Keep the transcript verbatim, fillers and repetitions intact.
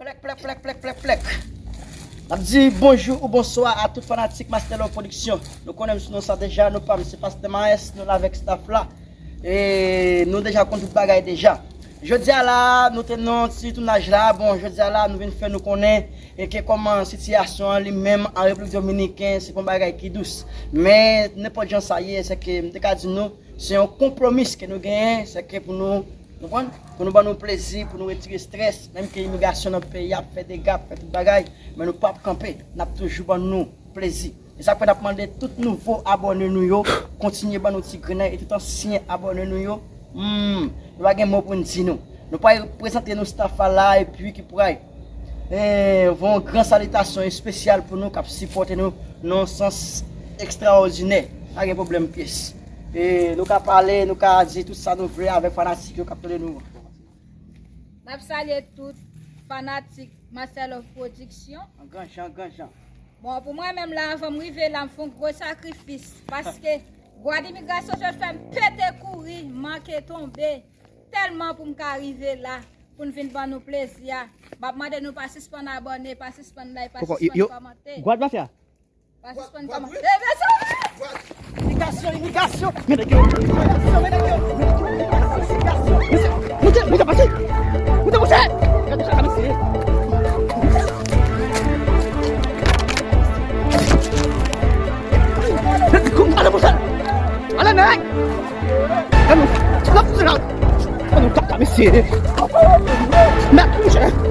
Plèk, plèk, plèk, plèk, plèk, plèk. N ap di bonjou ou bonswa a tout fanatik Master Love Production. Nou konnen m sou non sa deja, nou pa m se Pastè Maes, nou la avèk staff la. E nou deja konn tout bagay deja. Jodi a la, nou te nan ti tounaj la. Bon, jodi a la, nou vin fè nou konnen e ke kòman sitiyasyon an li menm an Repiblik Dominiken, se pa yon bagay ki dous. Men, nenpòt jan sa ye, se ke m te ka di nou, se yon konpwomis ke nou genyen, se ke pou nou, konprann? Pou nou ban nou plezi, pou nou retire estrès, menm ke imigrasyon nan peyi a ap fè dega, ap fè tout bagay, men nou p ap kanpe, n ap toujou ban nou plezi. E sa k fè n ap mande tout nouvo abòne nou yo, kontinye ban nou ti grenn nan, e tout ansyen abòne nou yo, hmm, nou pa gen mo pou n di nou. Nou pral prezante nou staff la, epi ki pral, eh, voye yon gran salitasyon espesyal pou nou k ap sipòte nou nan yon sans ekstraòdinè. Pa gen pwoblèm pyès. E nou ka pale, nou ka di tout sa nou vle avèk fanatik yo k ap tande nou. N ap salye tout fanatik Master Love Production. An gran jan, an gran jan. Bon, pou mwen menm la, anvan m rive la, m fè yon gwo sakrifis. Paske gad imigrasyon sot fè m pete kouri, manke tonbe. Tèlman pou m ka rive la, pou n vin ban nou plezi a. M ap mande nou pa sispann abòne, pa sispann like, pa sispann kòmante. Gwad la fè a? Pa sispann kòmante. Imigrasyon, imigrasyon. Men nèg yo. Imigrasyon, men nèg yo. Moute, moute, pase. Moute, moute. Gade sa, mesye. Ale, moute. Ale, nèg. Gade nou. Gade nou. Gade nou, mesye. Mèt, moute.